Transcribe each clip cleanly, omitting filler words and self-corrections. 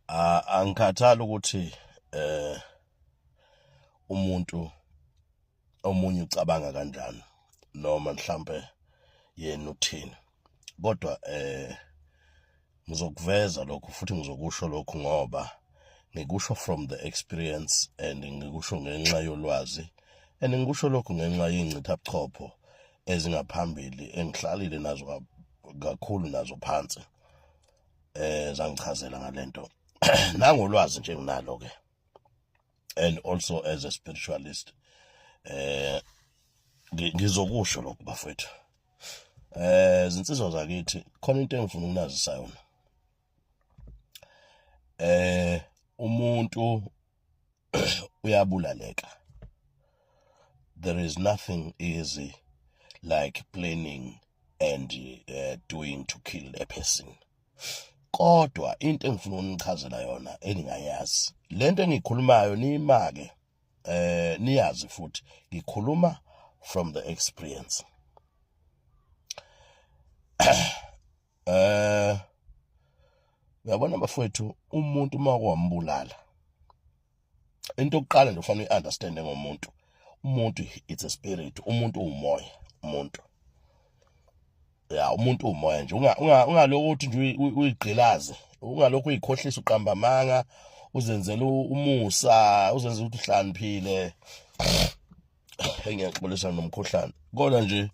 Angikhathali ukuthi eh umuntu omunye ucabanga kanjani noma mhlambe yena uthini, kodwa ngizokuveza lokhu futhi ngizokusho lokhu ngoba ngikusho from the experience and ngikusho ngenxa yolwazi and ngikusho lokhu ngenxa yengcithabuchopho ezingaphambili engihlalile nazo kakhulu nazo phansi zangichazela ngalento nangolwazi nje nginalo ke, and also as a spiritualist ngizokusho lokhu bafethu. Zinsizwa zakithi, khona into engifuna ukunazisa yona. Umuntu uyabulaleka. There is nothing easy like planning and doing to kill a person. Kodwa into engifuna ukunichazela yona eningayazi, lento engikhulumayo niyimake, niyazi futhi ngikhuluma from the experience. Uyabona bafowethu, umuntu uma wambulala, into yokuqala nje ufanele uyi-understand ngomuntu, umuntu it's a spirit, umuntu uwumoya, umuntu ya umuntu uwumoya nje. Ungalokhu nje uyigqilaze, ungalokhu uyikhohlisa, uqamba amanga, uzenzela umusa, uzenzela ukuthi uhlaniphile. Ngiyaxolisa nomkhuhlane, kodwa nje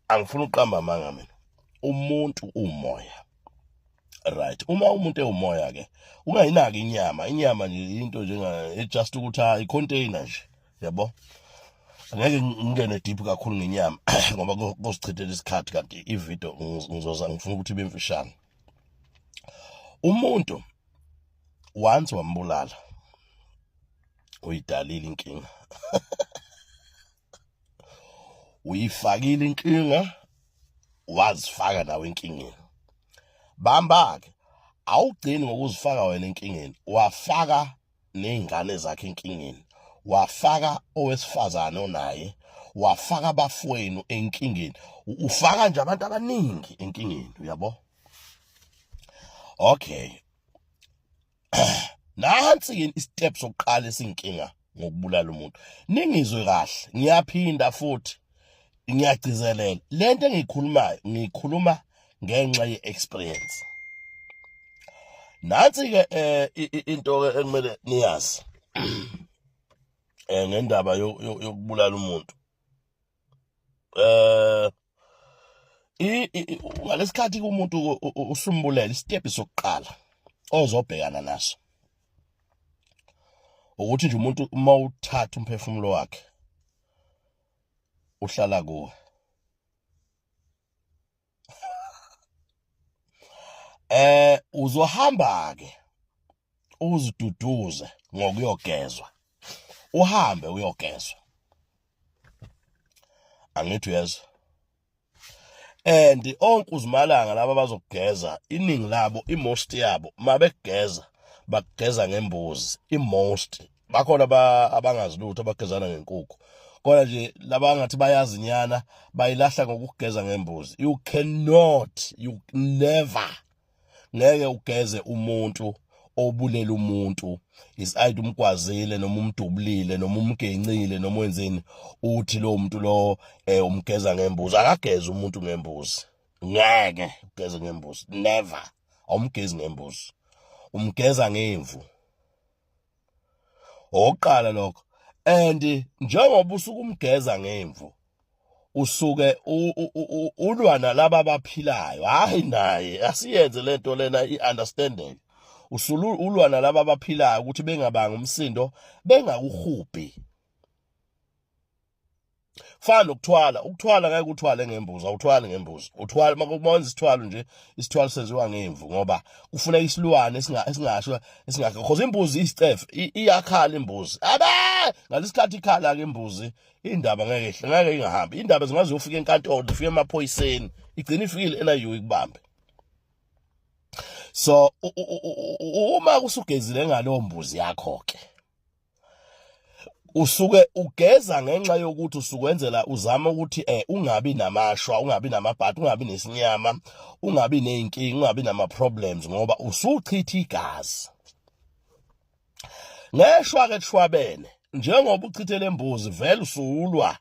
angifuni ukuqamba amanga mina. Umuntu umoya, right? Uma umuntu ewumoya ke, ungayinaki inyama. Inyama nje into njenga just ukuthi ha i-container nje, yabo. Angeke ngingene deep kakhulu ngenyama ngoba kosichithela isikhathi, kanti i-video ngizoza ngifuna ukuthi ibe mfishane. Umuntu once wambulala, uyidalile inkinga, uyifakile inkinga, wazifaka nawe enkingeni. Bamba ke, awugcini ngokuzifaka wena enkingeni, wafaka nezingane zakhe enkingeni, wafaka owesifazane onaye, wafaka abafowenu enkingeni, ufaka nje abantu abaningi enkingeni, uyabo? Okay, nansi ke i-step sokuqala esinkinga ngokubulala umuntu. Ningizwe kahle, ngiyaphinda futhi ngiyagcizelela, lento engiyikhulumayo ngiyikhuluma ngenxa ye-experience. Nansi ke into ke ekumele niyazi ngendaba yokubulala umuntu. Ngalesikhathi umuntu usumbulela, i-step sokuqala ozobhekana naso ukuthi nje umuntu uma uthatha umphefumulo wakhe uhlala kuwe. Uzohamba ke uziduduze ngokuyogezwa, uhambe uyogezwa, angithi uyezwa? And onke uzimalanga laba bazokugeza, iningi labo, i-most yabo, mabekugeza bakugeza ngembuzi. I-most bakhona abangazi lutho abagezana ngenkukhu, kodwa nje laba ngathi bayazi nyana bayilahla ngokugeza ngembuzi. You cannot, you never, ngeke ugeze umuntu obulela umuntu, is either umgwazile noma umdubulile noma umgencile noma wenzeni, uthi lo muntu lo umgeza ngembuzi. Akageza umuntu ngembuzi, ngeke ugeze ngembuzi, never. Awumgezi ngembuzi, umgeza ngemvu. Okokuqala lokho. And njengoba usuke umgeza ngemvu, usuke ulwa nalaba abaphilayo. Hayi, naye asiyenze lento lena i-understanding. Usulu ulwa nalaba abaphilayo ukuthi bengabanga umsindo, bengakuhubhi. Fana nokuthwala, ukuthwala ngeke uthwale ngembuzi, awuthwali ngembuzi. Uthwala uma wenza isithwalo nje, isithwalo senziwa ngemvu ngoba kufuneka isilwane esingasho esingakho, because imbuzi isicefe, iyakhala imbuzi. Abe ngalesikhathi ikhala ke imbuzi, indaba ngeke ihle, ngeke ingahambi. Indaba zingaze ufike enkantolo, ufike emaphoyiseni, igcina ifikile eNIU ikubambe. So uma usugezile ngalowo mbuzi yakho ke, Usuke ugeza ngenxa yokuthi usukwenzela uzama ukuthi ungabi namashwa, ungabi namabhadi, ungabi nesinyama, ungabi nezinkinga, ungabi nama problems ngoba usuchitha igazi. Ngeshwa ke kushwabene njengoba uchithe lembuzi vele usulwa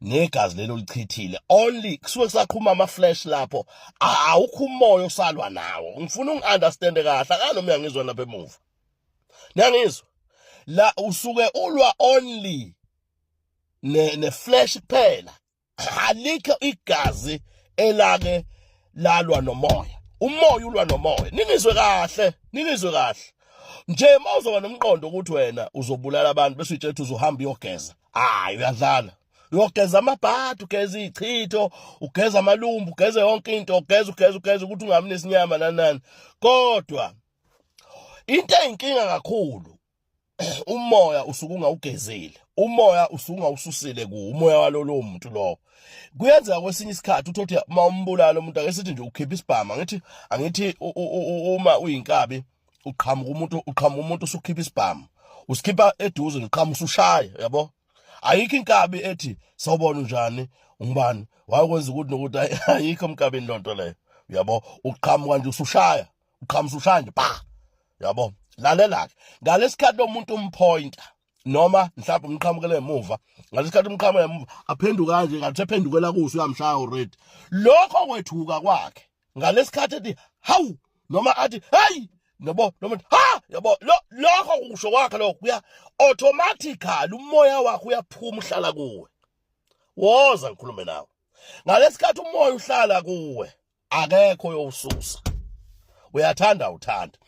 negazi lelo lichithile, only kusuke kusaqhuma ama flash lapho, awukho umoya osalwa nawo. Ngifuna ungiunderstand kahle, akanoma uyangizwa lapha emuva. Niyangizwa la? Usuke ulwa only ne flash kuphela, alikho igazi elake lalwa nomoya. Umoya ulwa nomoya. Ningizwe kahle, ningizwe kahle nje. Uma uzoba nomqondo ukuthi wena uzobulala abantu bese uyitshela ukuthi uzohamba uyogeza, hayi, uyadlala. Uyogeza amabhadi, ugeza ichitho, ugeza amalumbu, ugeze yonke into, ugeza, ugeza, ugeza ukuthi ungabi nesinyama, nani nani. Kodwa into eyinkinga kakhulu, umoya usuke ungawugezile, umoya usuke ungawususile ku umoya walolo muntu lo. Kuyenzeka kwesinye isikhathi uthi uma umbulala umuntu, ake sithi nje ukhipha isibhamu, angithi uma uyinkabi uqhamuka umuntu, uqhamuka umuntu usukhipha isibhamu, usikhipha eduze, uqhamuka usushaya, yabo? Ayikho inkabi ethi, "Sawubona, unjani, ungubani, wayekwenza ukuthi nokuthi." Ayikho emkabini lonto leyo, uyabo? Uqhamuka nje usushaya, uqhamuka usushaya nje pa, yabo? Lalela ke, ngalesikhathi lo muntu umpointa noma mhlawumbe umqhamukele emuva, ngalesikhathi umqhamukele emuva aphenduka kanje, ngathi ephendukela kuso, uyamshaya already. Lokho kwethuka kwakhe ngalesikhathi ethi hawu noma athi hey, yabo, noma ha, yabo, lo lokho kusho kwakhe lokho kuya automatically umoya wakhe uyaphuma, uhlala kuwe. Woza ngikhulume nawe. Ngalesikhathi umoya uhlala kuwe, akekho yowususa, uyathanda uthanda.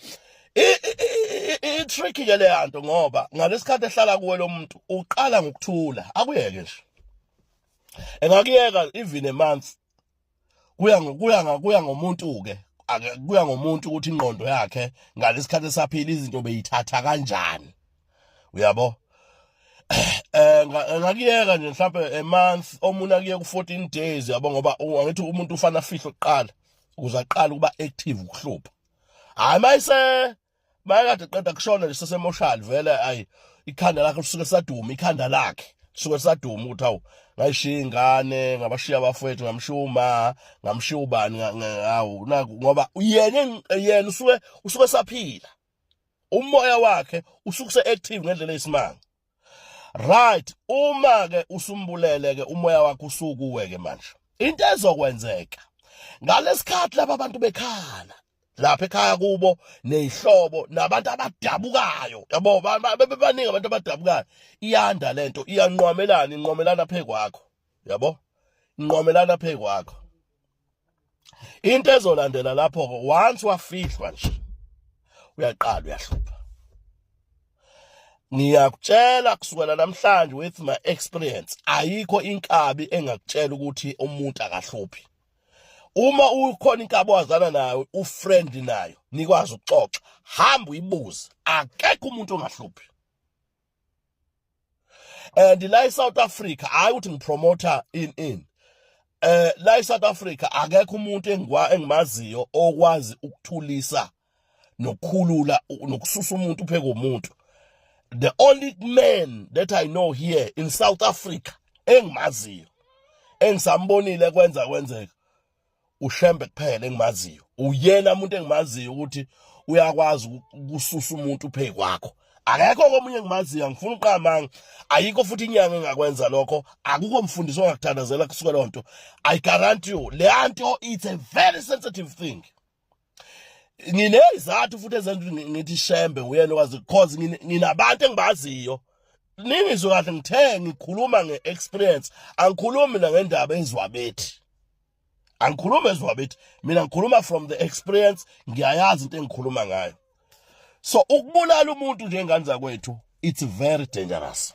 I-trick ke le nto, ngoba ngalesikhathi ehlala kuwe lo muntu uqala ngokuthula, akuyeke nje, engakuyeka even a month. Kuya ngomuntu ke, kuya ngomuntu ukuthi ingqondo yakhe ngalesikhathi esaphila izinto beyithatha kanjani, uyabo? Ngakuyeka nje mhlawumbe a month, omunye akuyeka u14 days, yabo? Ngoba angithi umuntu ufana afihle kuqala ukuze aqale ukuba active ukuhlupha. Hayi, mayise bayakade qeda kushona nje sesemoshali vele, ayi, ikhanda lakhe lisuke saduma, ikhanda lakhe lisuke saduma ukuthi hawu, ngayishiya ingane, ngabashiya abafowethu, ngamshiya uma, ngamshiya ubani, hawu, naku. Ngoba yena usuke saphila, umoya wakhe usuke se-active ngendlela eyisimanga, right? Uma ke usumbulele ke, umoya wakhe usukuwe ke manje. Into ezokwenzeka ngalesikhathi laba abantu bekhala lapha ekhaya kubo nezihlobo nabantu abadabukayo, yabo, bebaningi abantu abadabukayo, iyanda lento, iyanqwamelana, inqwamelana phekwakho, yabo, inqwamelana phekwakho. Into ezolandela lapho ke, once wafihlwa nje, uyaqala uyahlupha. Ngiyakutshela kusukela namhlanje, with my experience, ayikho inkabi engakutshela ukuthi umuntu akahluphi. Uma ukhona inkabi wazana nayo, ufriendly nayo, nikwazi ukuxoxa, hamba uyibuze, akekho umuntu ongahluphi. And la eSouth Africa, hayi ukuthi ngipromota in la eSouth Africa, akekho umuntu engimaziyo okwazi ukuthulisa nokukhulula nokususa umuntu phe komuntu. The only man that I know here in South Africa engimaziyo, engisambonile kwenza kwenzeka, uShembe kuphela engimaziyo. Uyena umuntu engimaziyo ukuthi uyakwazi ukususa umuntu phe kwakho. Akekho komunye engimaziyo, angifuni uqamanga. Ayikho futhi inyanga engakwenza lokho, akukho mfundisi ongakuthandazela kusuka loo nto. I guarantee you, le nto, it's a very sensitive thing. Nginezathu futhi ezenza ukuthi ngithi Shembe uyena okwazi, because nginabantu engibaziyo. Ningizwe kahle, ngithe ngikhuluma nge-experience, angikhulumi mina ngendaba ezwabethi, angikhulumi ezwabethi mina, ngikhuluma from the experience. Ngiyayazi into engikhuluma ngayo. So ukubulala umuntu njengane zakwethu, it's very dangerous,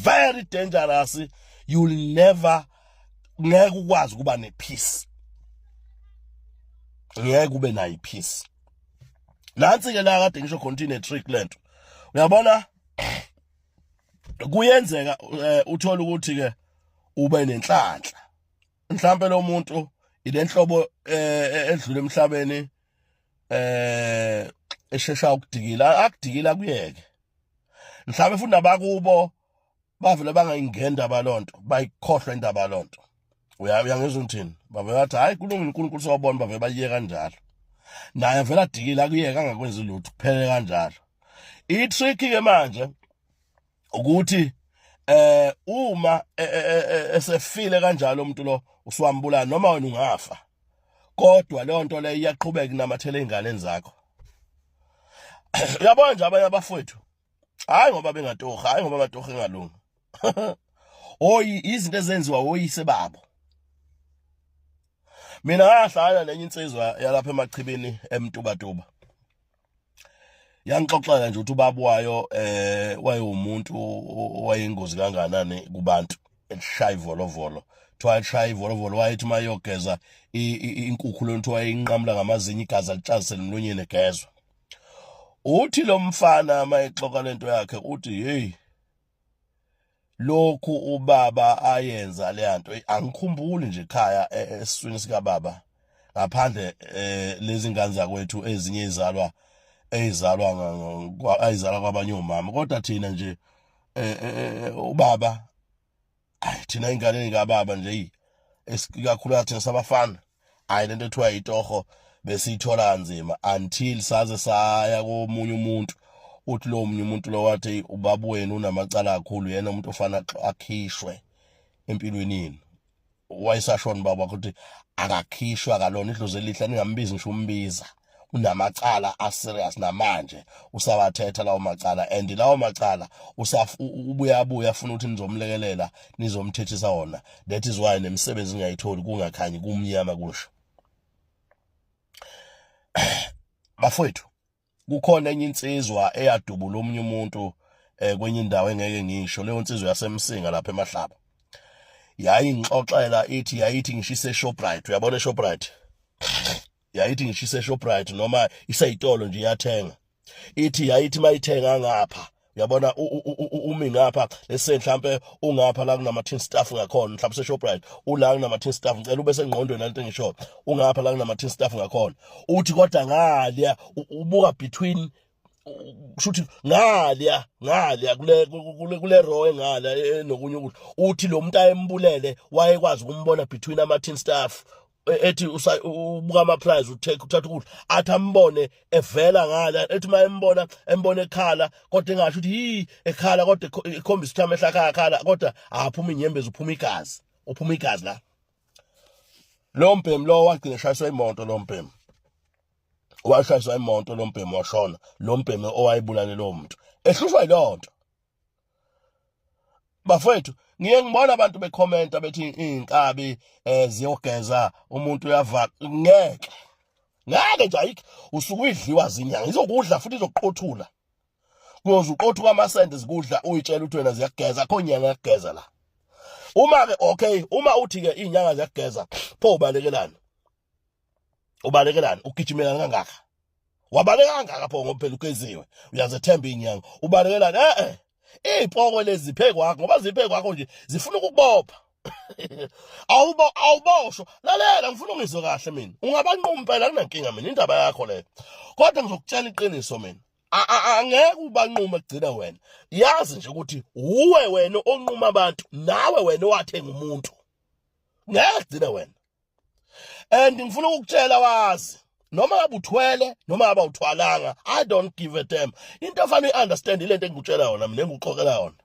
very dangerous. You'll never, ngeke ukwazi ukuba nepeace, ngeke ube nayo ipeace. Nansi ke la kade ngisho khona ine trick lento, uyabona? Kuyenzeka uthola ukuthi ke ube nenhlanhla, mhlambe lo muntu ilenhlobo edlule emhlabeni eshesha ukudikila, akudikila kuyeke. Mhlawumbe futhi nabakubo bavele bangayingeni indaba lonto, bayikhohlwa indaba lonto. Uyangizwa ngithini? Bavele bathi hayi kulungile, uNkulunkulu sewabona, bavele bayiye kanjalo. Naye vele adikile akuyeka angakwenzi lutho, kuphele kanjalo. I-trick ke manje ukuthi uma esefile kanjalo umuntu lo usuwambulala, noma wena ungafa, kodwa leyo nto leyo iyaqhubeka inamathela ey'nganeni zakho. Uyabona nje abanye abafowethu, hayi ngoba bengatoha, hayi ngoba amatoha engalungi, oyi izinto ezenziwa oyise babo. Mina ngahlala nenye insizwa yalapha emachibini eMtubatuba, yangixoxela nje ukuthi ubaba wayo wayewumuntu owayingozi kanganani kubantu, elishaya ivolovolo. Kuthiwa elishaya ivolovolo, wayethi uma eyogeza inkukhu lento wayeyinqamula ngamazinyo, igazi alitshazisele emlonyeni egezwa. Uthi lo mfana uma exoxa lento yakhe uthi hey, lokhu ubaba ayenza leyanto angikhumbuli nje ekhaya esiswini sikababa, ngaphandle lezi ngane zakwethu ezinye izalwa ezizalwa ayizalwa kwabanye omama, kodwa thina nje ubaba, ayi thina ingane kababa nje ikakhulukazi thina sabafana, hayi lento ethiwa itoho besiyithola kanzima until saze saya komunye umuntu. Uthi lo munye umuntu lo wathi ubaba wenu unamacala kakhulu, yena umuntu ofana akhishwe empilweni yenu. Wayesashona baba ukuthi akakhishwa kalona idlozi elihle, ningambizi ngisho umbiza, unamacala aserious namanje usawathetha lawo macala, and lawo macala ubuya abuya afuna ukuthi nizomlekelela, nizomthethisa wona. That is why nemisebenzi ngiyayitholi, kungakhanyi, kumnyama kusho. Bafowethu, kukhona enye insizwa eyadubula omunye umuntu kwenye indawo engeke ngisho. Leyo nsizwa yaseMsinga lapha eMahlaba yayingixoxela, ithi yayithi ngishise Shoprite, uyabona eShoprite, yayithi ngishise eShoprite noma iseyitolo nje iyathenga. Ithi yayithi mayithenga ngapha, uyabona umi ngapha lese mhlambe ungapha la kunama tin staff ngakhona, mhlawumbe seShoprite ula kunama tin staff, ngicela ube sengqondweni lento engisho, ungapha la kunama tin staff ngakhona. Uthi kodwa ngaliya ubuka between, kushuthi ngaliya ngaliya kule kule kule row engala enokunye ukudla, uthi lo muntu ayembulele wayekwazi ukumbona between ama tin staff. Ethi ubuka ama price, utake uthatha ukudla, athi ambone evela ngala. Ethi uma embona, embona ekhala, kodwa engasho ukuthi hi ekhala, kodwa ikhombisa ukuthi amehlo akhe ayakhala, kodwa aphuma inyembezi, uphuma igazi, uphuma igazi la. Lo mbhemu lo wagcina eshayiswa imoto, lo mbhemu washayiswa imoto, lo mbhemu washona, lo mbhemu owayebulale lo muntu ehlushwa yiloo nto. Bafowethu, ngiye ngibona abantu bekhomenta bethi iy'nkabi ziyogeza umuntu uyavaka. Ngeke, ngeke nje, ayikho. Usuke uyidliwa zinyanga, izokudla futhi izokuqothula, kuyoze uqothuka amasende zikudla, uyitshela ukuthi wena ziyakugeza. Akho nyanga yakugeza la. Uma-ke okay, uma uthi-ke iy'nyanga ziyakugeza, pho ubalekelani? Ubalekelani? Ugijimelani kangaka? Wabaleka kangaka pho? Ngoba phela ugeziwe, uyazethemba iy'nyanga, ubalekelani? Iy'poko lezi ziphe kwakho, ngoba ziphe kwakho nje zifuna ukukubopha. Awubo, awuboshwa. Lalela, ngifuna ungizwe kahle mina. Ungabanquma impela, kunankinga mina, indaba yakho leyo, kodwa ngizokutshela iqiniso mina. Angeke ubanqume kugcina wena. Yazi nje ukuthi uwe wena onquma abantu, nawe wena owathenga umuntu, ngeke kugcine wena. And ngifuna ukukutshela wazi, noma ngabe uthwele noma ngabe awuthwalanga, I don't give a damn. Into ofanele uyi-understand ile nto engikutshela yona mina, engikuxoxela yona,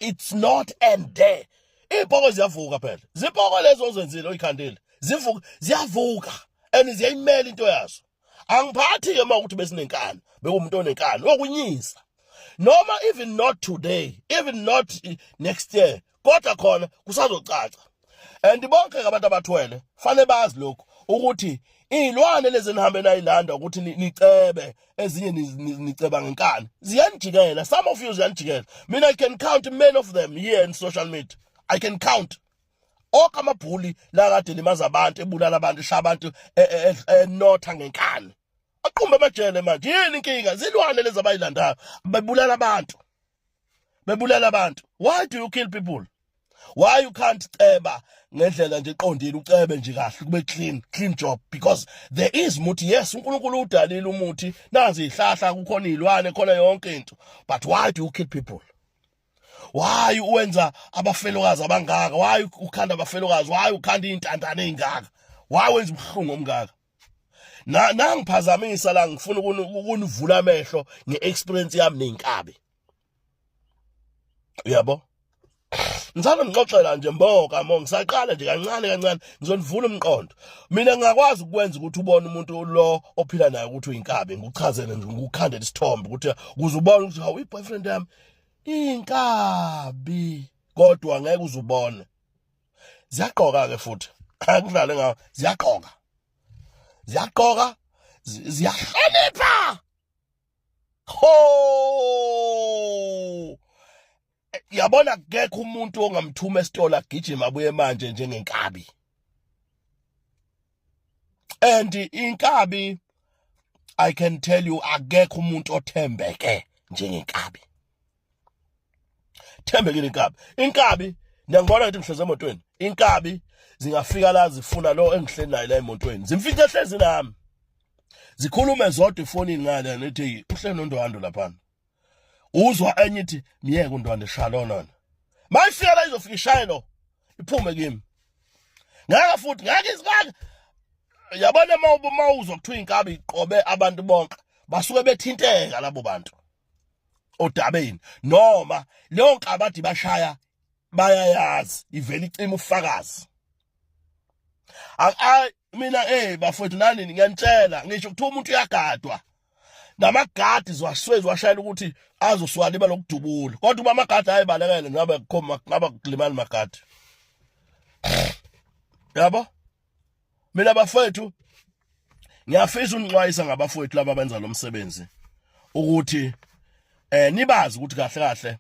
it's not end there. Iy'poko ziyavuka phela, zipoko lezo ozenzile, oyikhandile, zivuka, ziyavuka and ziyayimela into yazo. Angiphathi-ke uma ukuthi besinenkani, bekuwumuntu onenkani wokunyisa, noma even not today, even not next year, kodwa khona kusazocaca. And bonke abantu abathwele fanele bazi lokhu, ukuthi iy'lwane lezi enihambe nayilanda ukuthi nicebe, ezinye niceba ngenkani, ziyanijikela. Some of you ziyanijikela. Mina I can count many of them here in social media. I can count onke amabhuli la kade limaza abantu, ebulala abantu, eshaya abantu, enotha ngenkani, aqumbe amajele manje. Yini inkinga? Zilwane lezi abayilandayo, bebulala abantu, bebulala abantu. Why do you kill people? Why you can't ceba ngendlela nje eqondile, ucebe nje kahle kube clean, clean job? Because there is muthi. Yes, uNkulunkulu udalile umuthi, nazi ihlahla, kukhona izilwane, khona yonke into, but why do you kill people? Why uwenza abafelokazi abangaka? Why ukhanda abafelokazi? Why ukhanda iy'ntandane ey'ngaka? Why wenza ubuhlungu omngaka? Na nangiphazamisa la, ngifuna ukunivula amehlo nge-experience yami ney'nkabi, uyabo. Ngisanda ngixoxela nje mboka mo, ngisaqala nje kancane kancane, ngizonivula umqondo. Mina ngingakwazi ukwenza ukuthi ubone umuntu lo ophila naye ukuthi uyinkabi, ngikuchazele nje, ngikukhandele isithombe ukuthi ukuze ubone ukuthi hawu, i-boyfriend yami inkabi, kodwa ngeke uzubone. Ziyaqoka ke futhi, akudlale ngawo, ziyaqoka, ziyaqoka, ziyahlonipha. Ho, yabona, kekho umuntu ongamthuma esitolo agijima abuye manje njengenkabi. And inkabi, I can tell you, akekho umuntu othembeke njengenkabi. Thembekile inkabi. Inkabi, niyangibona ukuthi ngihlezi emotweni, inkabi zingafika la zifuna lo engihleli naye la emotweni, zimfice ehlezi nami, zikhulume zodwa efonini ngale, nethi uhleli noNdwando laphana. Uzwa enye ithi, "Miyeke uNdwando, shaya lona." Mayifika la izofika ishaye lo, iphume kimi. Ngeke futhi, ngeke izikake. Yabona, uma uzwa kuthiwa inkabi iqobe abantu bonke, basuke bethinteka labo bantu odabeni, noma leyo nkabadi bashaya bayayazi, ivela icima ufakazi. Mina bafowethu, nani ngiyanitshela, ngisho kuthiwa umuntu uyagadwa namagadi, ziwaswezi washayela ukuthi azosuka liba lokudubula, kodwa uma amagadi ayibalekele, ngabe kukhoma, ngaba kulimali magadi, yabo. Mina bafowethu, ngiyafisa unixwayisa ngabafowethu laba abenza lo msebenzi ukuthi nibazi ukuthi kahle kahle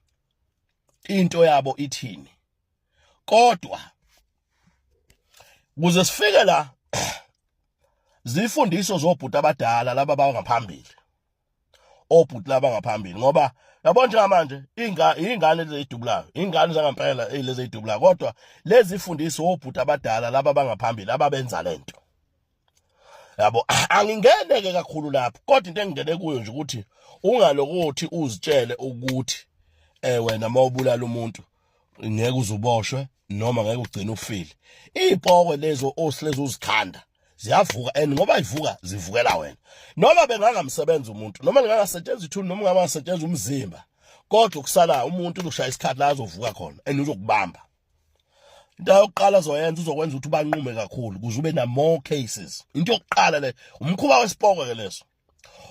into yabo ithini. Kodwa kuze sifike la, zifundiso zobhuti abadala laba bangaphambili, obhuti laba ngaphambili, ngoba yabo njengamanje ingane lezi ezidubulayo, ingane zangampela lezi ezidubulayo, kodwa lezi fundiso obhuti abadala laba bangaphambili ababenza lento, yabo. Angingene ke kakhulu lapho, kodwa into engingene kuyo nje ukuthi ungalokuthi uzitshele ukuthi wena mawubulala umuntu ngeke uzuboshwe noma ngeke ugcine ufile. Iy'pokwe lezo osihlezi uzikhanda ziyavuka, and ngoba ivuka zivukela wena, noma bengangamsebenza umuntu, noma lingangasetshenzwa ithuni, noma ungangasetshenzwa umzimba, kodwa kusala umuntu uzoshaya isikhathi la azovuka khona and uzokubamba. Into yokuqala azoyenza, uzokwenza ukuthi ubanqume kakhulu ukuze ube na more cases. Into yokuqala le, umkhuba wesipoko ke leso,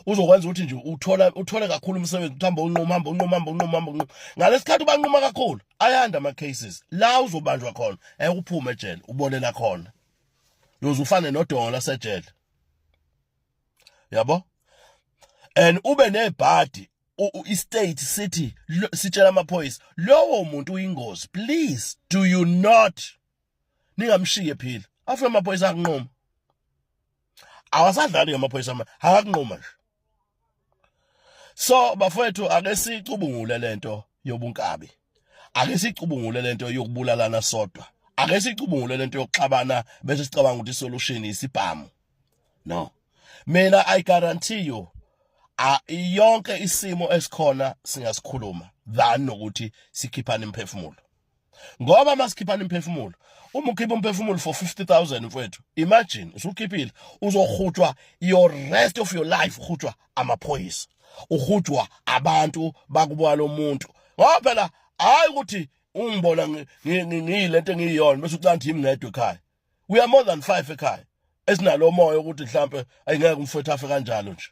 uzokwenza ukuthi nje uthola uthole kakhulu umsebenzi, uhambe unquma, hamba unquma, hamba unquma, hamba unquma. Ngalesikhathi ubanquma kakhulu, ayanda ama cases la uzobanjwa khona, ekuphume ejele, ubolela khona, uyoze ufane nodongo lasejele, yabo. And ube nebhadi, i-state sithi sitshela amaphoyisa, "Lowo muntu uyingozi, please do you not, ningamshiye phila." Afike amaphoyisa akunquma, awasadlali ngamaphoyisa ama akakunquma nje. So bafowethu, ake sicubungule lento yobunkabi, ake sicubungule lento yokubulalana sodwa, ake sicubungule lento yokuxabana bese sicabanga ukuthi isolution isibhamu. No, mina I guarantee you, a yonke isimo esikhona singasikhuluma than nokuthi sikhiphane imphefumulo, ngoba masikhiphana imphefumulo, uma ukhipha umphefumulo for 50,000, mfowethu, imagine usukhiphile, uzohutshwa your rest of your life, uhutshwa amaphoyisa, uhutshwa abantu bakubo lo muntu, ngoba phela hayi ukuthi ungibona ngiyilento engiyiyona bese ucanti yimi ngedwa ekhaya. We are more than 5 ekhaya esinalo moya ukuthi mhlambe ayingeke umfowethu afe kanjalo nje,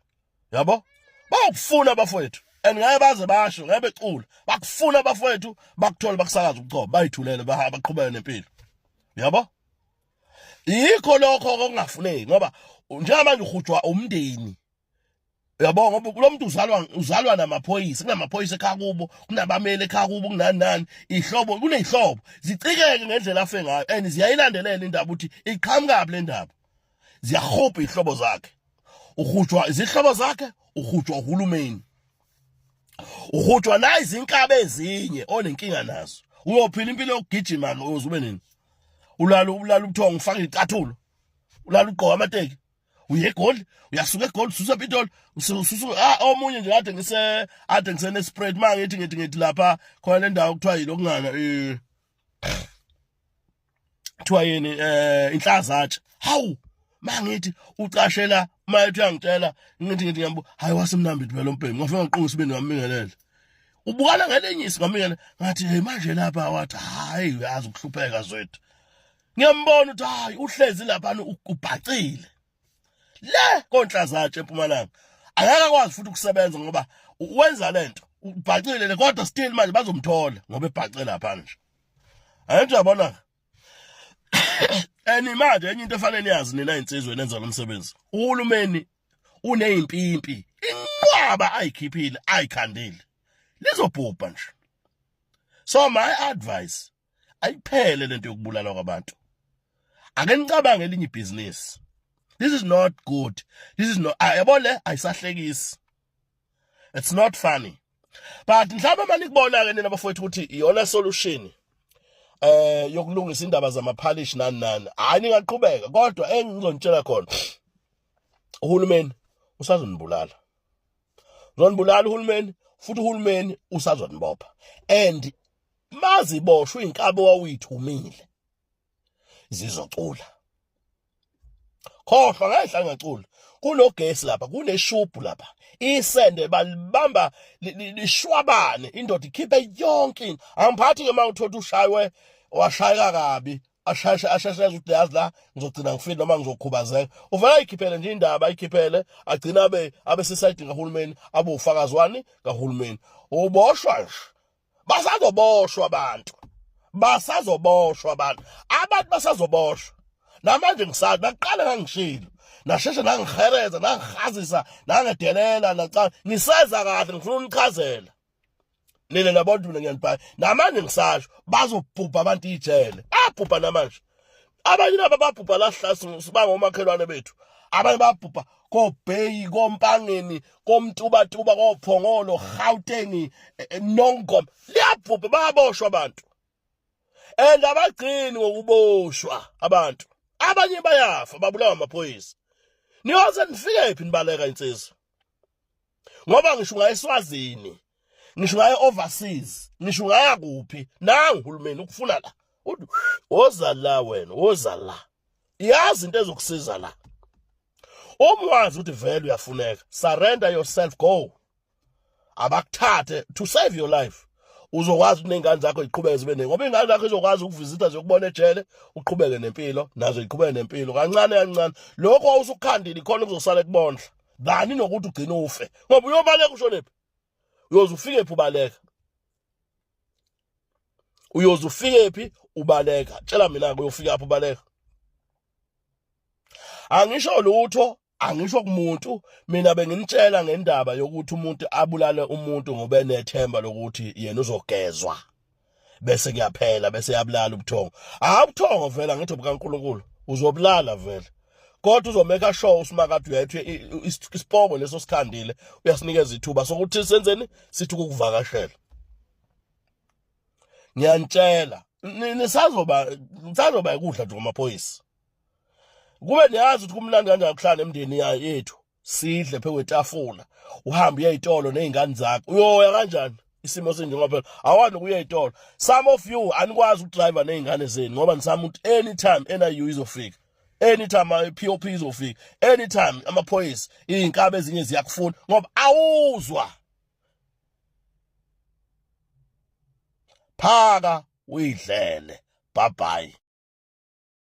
yabo. Bawukufuna abafowethu, and ngeke baze basho, ngeke becula, bakufuna abafowethu, bakuthola, bakusakaza ubuchopho, bayithulele, bahamba, baqhubeke nempilo, yabo. Yikho lokho okungafuneki, ngoba njengamanje uhujwa umndeni, uyabo, ngoba lo muntu uzalwa namaphoyisa, kunamaphoyisa ekhaya kubo, kunabameli ekhaya kubo, kunani nani, ihlobo kuneyihlobo zicikeke ngendlela afe ngayo, and ziyayilandelela indaba ukuthi iqhamuka le ndaba, ziyahubha ihlobo zakhe, uhujwa izihlobo zakhe, uhujwa uhulumeni, uhujwa la izinkabi ezinye onenkinga nazo. Uyophila impilo yokugijima ke, uyoze ube nini? Ulala, ulala ubuthongo, ufake icathulo, ulala ugqoka amateki, uye eGoli, uyasuka eGoli, ususa ePitoli, ususa. Ah, omunye nje kade ngise Nelspruit, mangithi ngithi lapha khona le ndawo kuthiwa yilo kungana, kuthiwa yini, inhlazatshe. Hawu, mangithi ucashela, mayethi uyangitshela, ngithi ngiyambu, hayi, wasemnambithi phela umbhemi. Ngafika ngaqunga isibindi, ngammingelela, ubukana ngelinye iso, ngamingela, ngathi, "Hey, manje lapha." Wathi, "Hayi, uyazi ukuhlupheka zethu." Ngiyambona ukuthi hayi, uhlezi lapha, ubhacile le konhlazatshe eMpumalanga, angeke akwazi futhi ukusebenza ngoba wenza lento, ubhacile le. Kodwa still manje bazomthola ngoba ebhace lapha nje. Ayenje, yabona. And manje enye into efanele niyazi nina insizwe nenza lo msebenzi, uhulumeni uneyimpimpi inqwaba ayikhiphile, ayikhandile, lizobhubha nje. So my advice, ayiphele lento yokubulala kwabantu. Ake nicabange elinye ibhizinisi. This is not good. This is not, yabo, le ayisahlekisi, it's not funny. But mhlawumbe manikubona ke nina bafowethu ukuthi iyona solution yokulungisa indaba zamaphalishi nani nani, hayi, ningaqhubeka. Kodwa engizonitshela khona, uhulumeni usazonibulala, uzonibulala uhulumeni, futhi uhulumeni usazonibopha. And maziboshwe inkabi wawuyithumile, zizocula. Khohlwa, ngeke ngacula. Kunogesi lapha, kuneshubhu lapha, isende balibamba lishwabane, indoda ikhiphe yonke into. Angiphathi ke mangithola ushaywe, washayeka kabi, asheshe asheshe ukuthi yazi la ngizogcina ngifile noma ngizokhubazeka, uvela ayikhiphele nje indaba, ayikhiphele, agcina abe sesayidini kahulumeni, abe ufakazi wani kahulumeni, uboshwa nje. Basazoboshwa abantu, basazoboshwa abantu, abantu basazoboshwa. Namanje ngisazi, nakuqala ngangishilo, nasheshe nangihereza, nangihazisa, nangedelela, naca ngiseza kahle. Ngifuna unichazela nina nabantu, mina ngiyanibhala. Namanje ngisasho, bazobhubha abantu ijele, abhubha namanje. Abanye laba babhubha la, sihlala sibanga omakhelwane bethu, abanye babhubha koBheyi, koMpangeni, koMtubatuba, koPhongolo, Gauteng, Nongoma, liyabhubha, bayaboshwa abantu. And abagcini ngokuboshwa abantu, abanye bayafa, babulawa amaphoyisa. Niyoze nifike phi nibaleka insizwa? Ngoba ngisho ungaya eSwazini, ngisho ungaya overseas, ngisho ungaya kuphi, nangu uhulumeni ukufuna la, uthi woza la wena, woza la, yazi into ezokusiza la. Uma wazi ukuthi vele uyafuneka, surrender yourself, go, abakuthathe to save your life. Uzokwazi ukuthi ney'ngane zakho ziqhubeke zibe ne, ngoba iy'ngane zakho izokwazi ukuvizitha, ziyokubona ejele, uqhubeke nempilo nazo, ziqhubeke nempilo kancane kancane. Lokho wawusukukhandile ikhona kuzosala kubondla thani nokuthi ugcine ufe, ngoba uyobaleka ushonephi? Uyoze ufike phi ubaleka? Uyoze ufike phi ubaleka? Tshela mina-ke, uyofika phi ubaleka? Angisho lutho, angisho kumuntu. Mina benginitshela ngendaba yokuthi umuntu abulale umuntu ngoba enethemba lokuthi yena uzogezwa bese kuyaphela, bese yabulala ubuthongo. Hayi, ubuthongo vele angithi obukaNkulunkulu, uzobulala vele, kodwa uzomeka sure usimakade uyayithi isipongo leso sikhandile, uyasinikeza ithuba sokuthi senzeni, sithi ukukuvakashela. Ngiyanitshela, nisazoba ukudla nje kwamaphoyisa. Kube niyazi ukuthi kumnandi kanjani ukuhlala nemndeni yethu, sidle phe kwetafula, uhambe uye ey'tolo ney'ngane zakho. Uyoya kanjani isimo sinje? Ngoba phela awani ukuya ey'tolo. Some of you anikwazi ukudrive ney'ngane zenu ngoba nisama ukuthi anytime NIU izofika, anytime i-POP izofika, anytime amaphoyisa, iy'nkabi ezinye ziyakufuna ngoba awuzwa. Phaka uyidlele. Bye bye.